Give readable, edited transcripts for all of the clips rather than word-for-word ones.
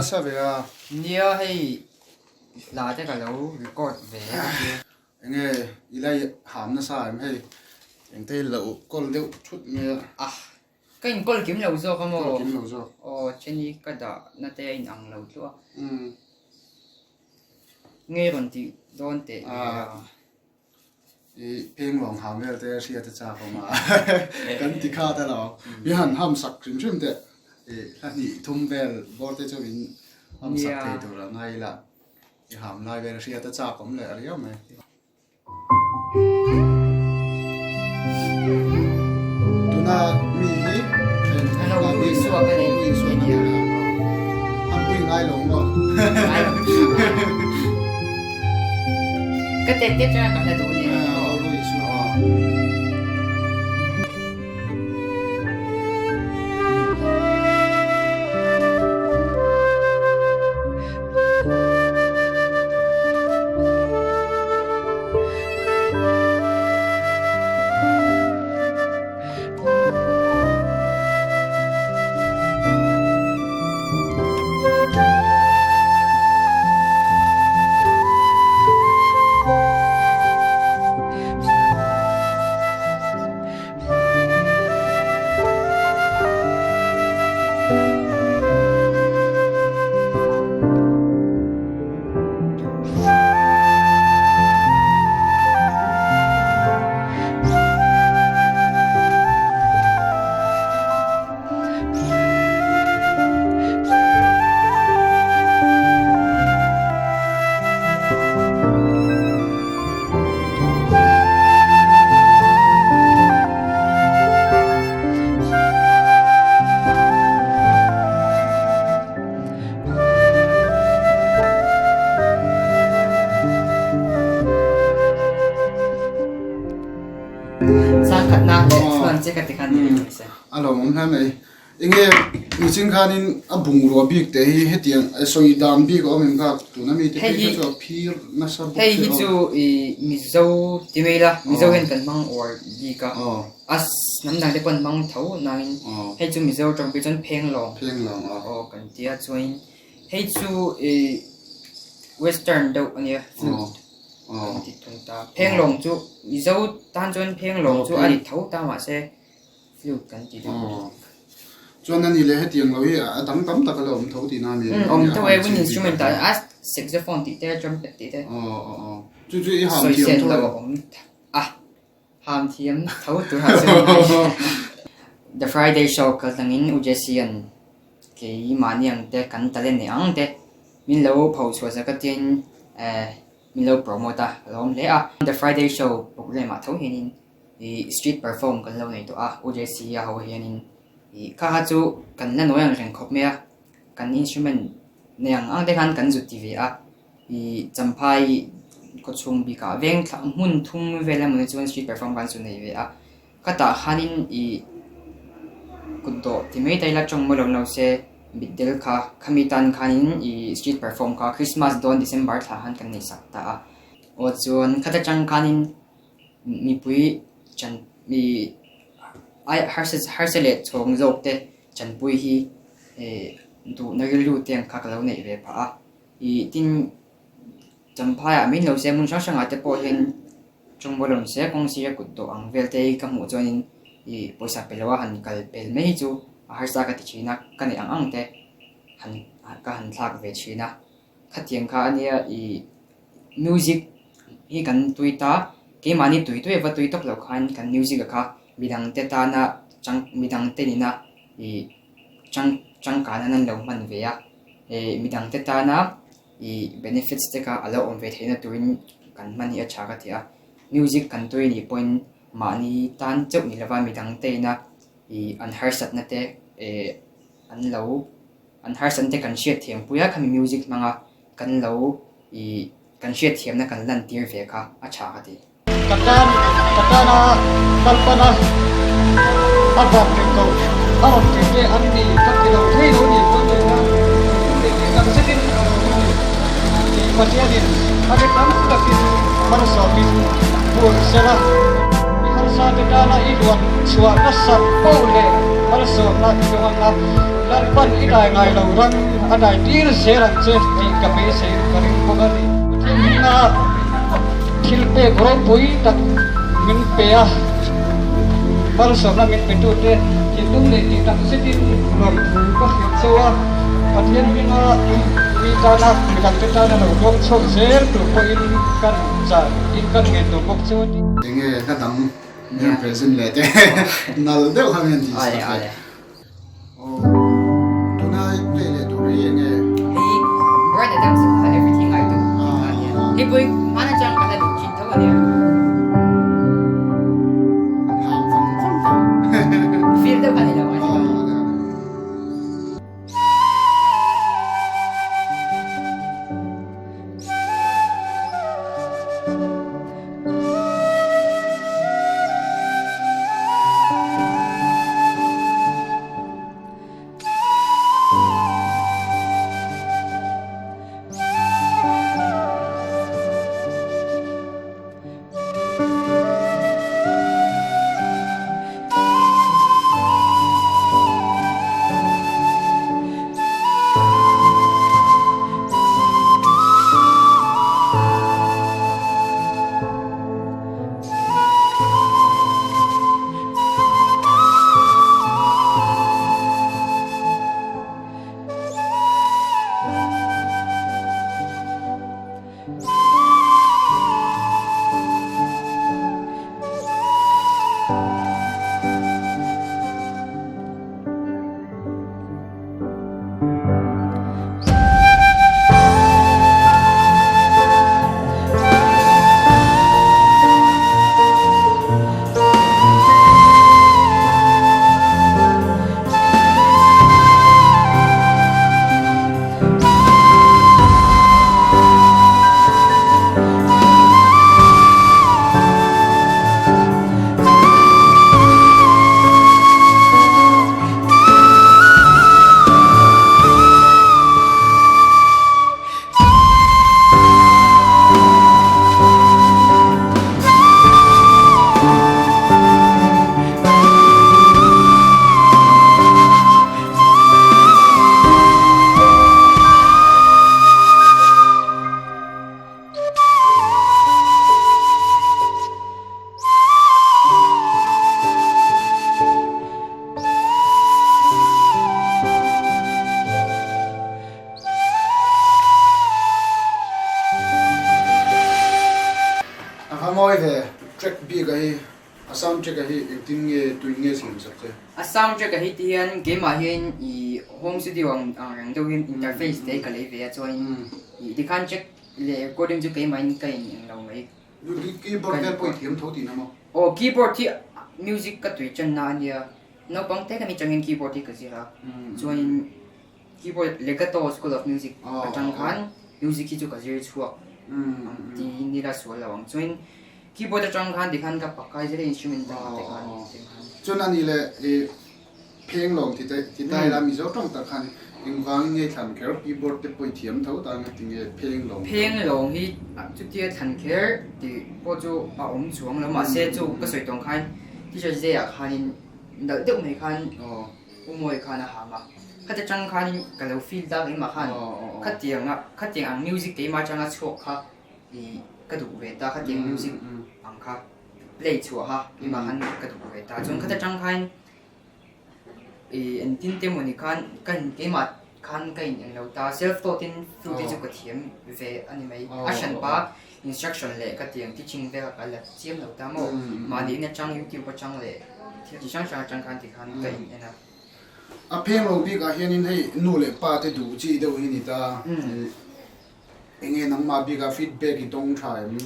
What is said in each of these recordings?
nasa ve a. Nia hei hla te ka lo record ve a ka tia. Enge i la ham nasa em hei engte hi lo kawl deuh thut mai a. Ah ka inkawl kim lo zawk a maw? Kawl kim lo zawk. Aw cheni ka dah na te a inang lo tluah a. Nge rawn tih dawn teh ve a. I peng lawng ham vel te hriat a chak awm a kan ti khat a lo i han ham sak hrim hrim teh i hla hnih thum vel bawr te chu in ham sak thei tur a ngai ila i ham lai vel hriat a chak awm leh riau mai. Tuna mi hi Ampui ngai lo maw? Ka tet tet chuan ka hla duh a ni. Changkhatna leh chhuan che ka ti khan ni mai se. A lawmawm hle mai. Enge nichin khanin a bungrua bik te hi hetiang sawi dan bik a awm em kha tuna mi te phei kha chu a phir nasa bawk Hei hi chu i Mizo ti mai ila Mizo hian kan hmang uar bik a a hnam dang te pawh an hmang tho nangin hei chu Mizo tawng phei chuan phenglawng aw kan tia chuanin hei chu i western deuh a nia flute kan ti thung ta. Phenglawng chu Mizo tan chuan phenglawng chu a ri tho ta mahse flute kan ti deuh. Chuan a ni leh hetiang lo hi a dang tam tak a la awm tho tihna a ni. Awm tho e, wind instrument ah a saxophone tih te, trumpet tih te. Chu chu i ham thiam tho e. A ham thiam tho tur ha chuan The Friday Show kal tlangin U Jesse an keimahni ang te kan talent nei ang te min lo pho chhuah zak atin min lo promote a ka lawm hle a. The Friday Show program ah tho hianin ih street perform kan lo nei tawh a U Jesse a ho hianin ih kha kha chu kan la nawi ang reng khawp mai a kan instrument nei ang ang te khan kan zut ti ve a ih champhai khawchhung bikah veng thla hmun thum vel emaw ni chuan street perform khan chu nei ve a khatah khanin ih kut dawh ti mai ta ila tawng mawi lo lo se mitdel kha khami tan khanin ih street perform kha Christmas dawn December thla khan kan nei sak ta a aw chuan khata tang khanin mipui chan ih ai harsa harsa leh chhawng zawk te chanpui hi eh duhna rilru te ang kha ka lo neih ve phah a ih tin champhaiah min lo se hmun hrang hrangah te pawh hian tawngbaw lawm se kawng sira kut dawh ang vel te hi ka hmuh chuanin ih pawisa pe loa han kal pel mai hi chu a harsa ka ti thin a ka neih ang ang te han ka han thlak ve thin a khatiang kha ania ih music hi kan tui ta keimahni tui tui ava tui tawp loh khan kan music a kha midang te tana chang midang te nena ih chang changkan an lo hman ve a eh midang te tana ih benefits te kha a lo awm ve theihna turin kan hman hi a tha ka ti a music kan tui anih pawhin mahni tan chauh ni lova midang te ina ih an harsatna te eh an lo an harsatna te kan hriat thiam pui a khami music hmanga kan lo ih kan hriat thiamna kan lan tir ve kha a tha ka ti. Ka tan ka tana kalpana a vak reng ko a rawn ti te an ni ka ti lo thei lo ni pawn nei khan leh leh tak zetin a lo ni tih Pathianin a ri tam takin malsawmin phur sela. Mi harsa te tana i luan chhuah nasat poh leh. Malsawmna i dawng ang a, Lalpan i dai ngai lo ram a dai tir zel ang che tih ka beisei ka ring bawk a ni. Pathian hminga thil pek ropui tak min pe a, malsawmna min petute thinlung leh tih tak zetin lawmthu ka hrilh chauh a, Pathian hminga mi tana midangte tana lo dawng chhuak zel tur pawhin kan chah in kan ngen tur bawk chu a ti. Enge hla dang Min present leh te nal deuh kha min tih sak leh. Aw tuna i play leh tur hi enge? Hei Bryan Adams a kha Everything I Do tih kha ania. Hei pawh hi hmana chang ka la duh thin tho ania. An ham vang vang vang. Feel deuh kha ni lo a ni. A va mawi ve, track bik a hi A sound track a hi engtin nge tuin nge siam sak che? A sound track a hi ti hian keimah hian i home studio ang ang reng deuh hian interface te ka lei ve a chuan i tikhan track leh recording chu keimahin ka in eng lo mai. Keyboard vel pawh i thiam tho tihna maw? Aw keyboard hi music ka tui channa a nia, naupang te ka ni changin keyboard hi ka zir a chuanin keyboard Legato School of Music atang khan music hi chu ka zir chhuak ang tiin ila sual lo ang chuanin Keyboard atang khan tikhan ka pakai zel a instrument dang ah te khan tiang khan. Chuan ani leh i pheng lawng ti te ti ta ila Mizo tawng tak khan engvangin nge thlan kher keyboard te pawh i thiam tho ta anga tinge pheng lawng. Pheng lawng hi chutia thlan kher tih pawh chu a awm chuang lo mahse chu ka sawi tawng khan Teacher's Day ah khanin nalh deuh mai khan U Mawi khan a ham a khati tang khanin ka lo feel ta keimah khan khatiang a khatiang ang music keimah atanga chhuak kha I ka duh ve ta khatiang music ang kha play chhuah kha keimah khan ka duh ve ta chuan khata tang khan i engtin te mawni khan ka in keimah khan ka in englo ta self taught in flute te chu ka thiam ve a ni mai a hran pa instruction leh ka tiang teaching vel ka la chiam lo ta maw mahni in atang youtube atang leh thil chi hrang hrang atang khan tikhan ka in en a. A pheng lo bik ah hianin hei nu leh pa te duh chi deuh hi ni ta. Enge nangmah bikah feedback i dawng tha em?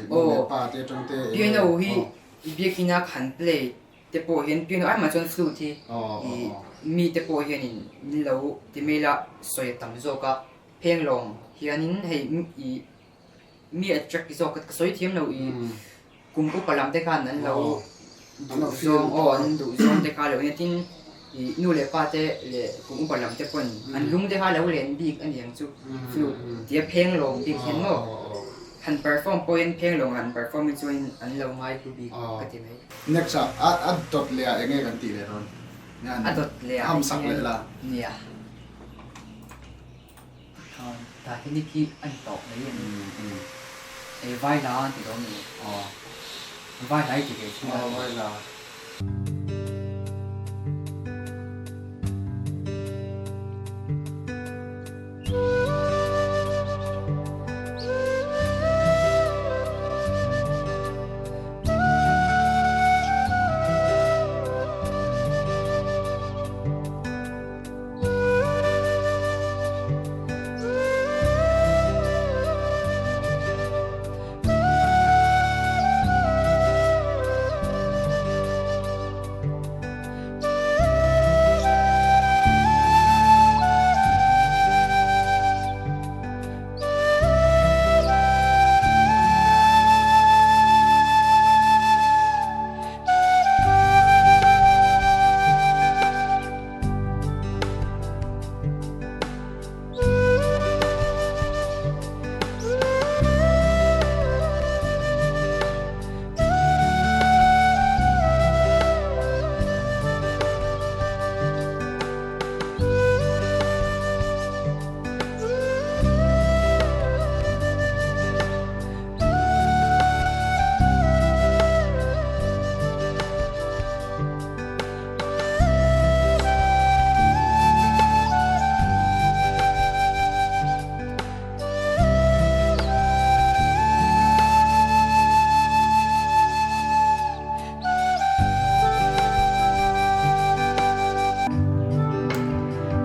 Nu leh pa te atang te enge? Piano hi biakina khan play te pawh hian piano ai mah chuan flute hi i mi te pawh hianin min lo ti mail a sawi a tam zawk a, pheng lawng hianin hei i mi attract zawk ka sawi thiam lo i kum upa lam te khan an lo duh zawng aw an duh zawng te kha lo nia tin ih nu leh pa te leh kum upa lam te pawn an lung te kha lo len bik a niang chu flute tia pheng lawng bik hian maw han perform pawhin pheng lawng han perform hi chuan an lo ngai hlu bik ka ti mai. Next ah a dawt leh ah enge kan tih leh dawn? A dawt leh ah Ham sak leh la. Nia. Titanic hi a ni tawh mai a ni. Ei vai la an ti dawn a ni. Vai la i ti ve thin a. Vai la.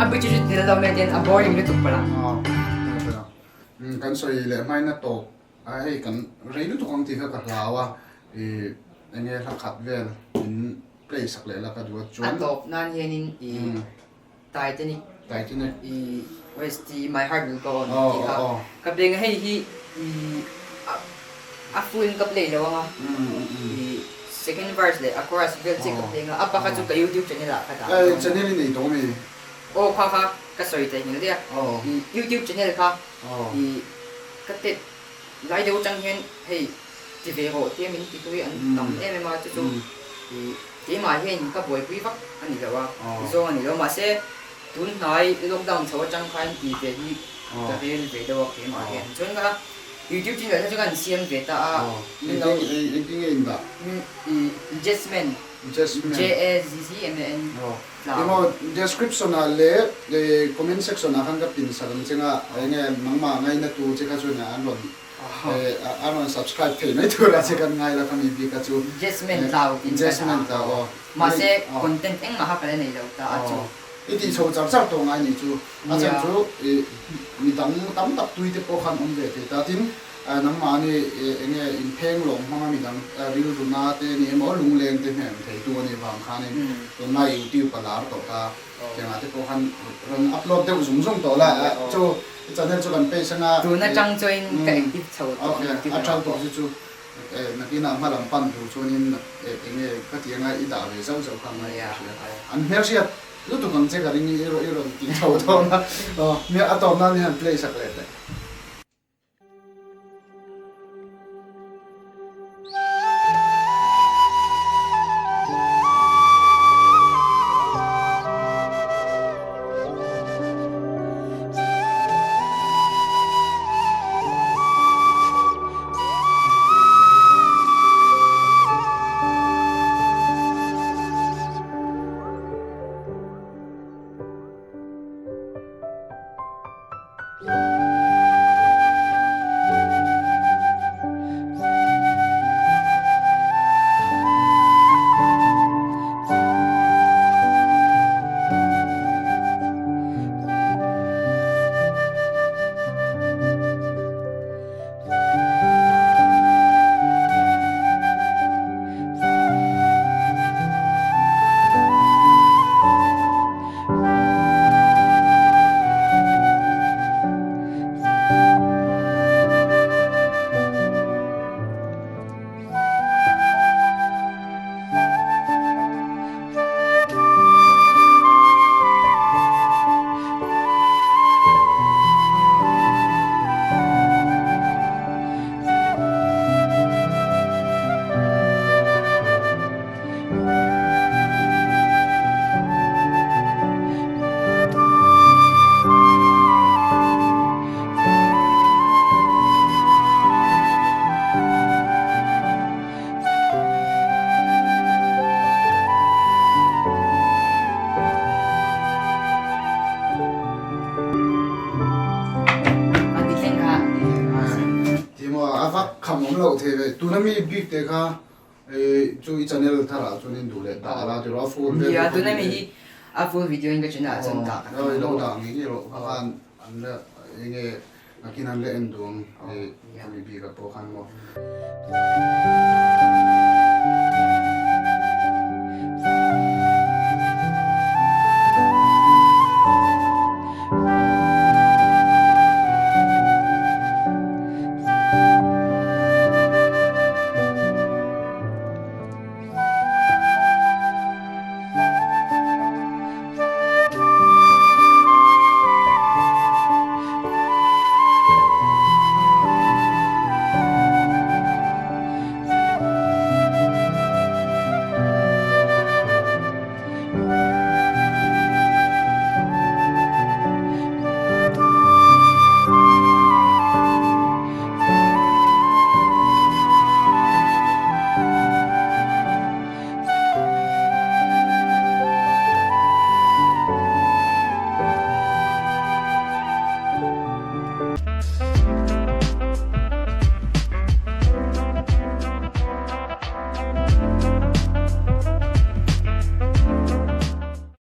A bit chu chuti lo mai ten a boring lutuk palh a. Kan sawi leh hmaina tawp a hei kan rei lutuk ang tih kha ka hlau a, ih enge hla khat vel in play sak leh la ka duh a chuan. A tawp nan hianin ih Titanic Titanic ih OST My Heart Will Go On tih kha ka play nga hei hi ih a full in ka play lo anga ih second verse leh a chorus vel chiah ka play nga a pakhat chu ka YouTube channel ah ka dah dawn. Channel i nei tawh ami? Aw kha kha ka sawi thei nghilh daih a ih YouTube channel kha ih ka tet lai deuh atang hian hei ti ve rawh tia min ti tui an tam em em a chu chu ih keimah hian ka buaipui vak a ni lo a zawng a ni lo mahse tun hnai lockdown chho atang khan ti ve hi ka rel ve deuh a keimah hian chuan ka YouTube channel kha chu ka han siam ve ta a min lo Engtin nge in dah? Ih Jazzman Jazzman J A Z Z M A N Emaw description ah leh comment section ah khan ka pin sak ang che nga enge nangmah ngaina tu che kha chuan an rawn an rawn subscribe thei mai tur a che kan ngai la khami bik a chu Jasmine tlau tin ka Jasmine tlau aw mahse content engmah kha ka la nei lo ta a chu I tih chho char char tawh ngai nih chu a chhan chu midang tam tak tui te pawh khan awm ve thei ta tin Nangmahni enge inpheng lawng hmanga midang rilru na te ni emaw lungleng te hnem theitu a nih vang khanin tunlai YouTube a lar tawh ta tiangah te pawh khan rawn upload deuh zung zung tawh la chu channel chu kan page anga Tun atang chuan ka active chho tawh ang YouTube lamah pawh. Chu chu nakinah hma lam pan tur chuanin enge ka ti anga i dah ve zauh zauh kha ngai ka hria. An hmelhriat lutuk ang che ka ring i rawn ti chho dawn a, a tawp nan hian play sak leh teh. kham awm loh thei ve. Tuna mi bik te kha chu i channel tharah chuan in duh leh dah la tiraw a full vel Nia tuna mi hi a full video in ka channel ah chuan dah ka tum. Lo dah ngei ngei rawh kha khan an la enge nakin an la en duh ang mi bik ah pawh khan maw.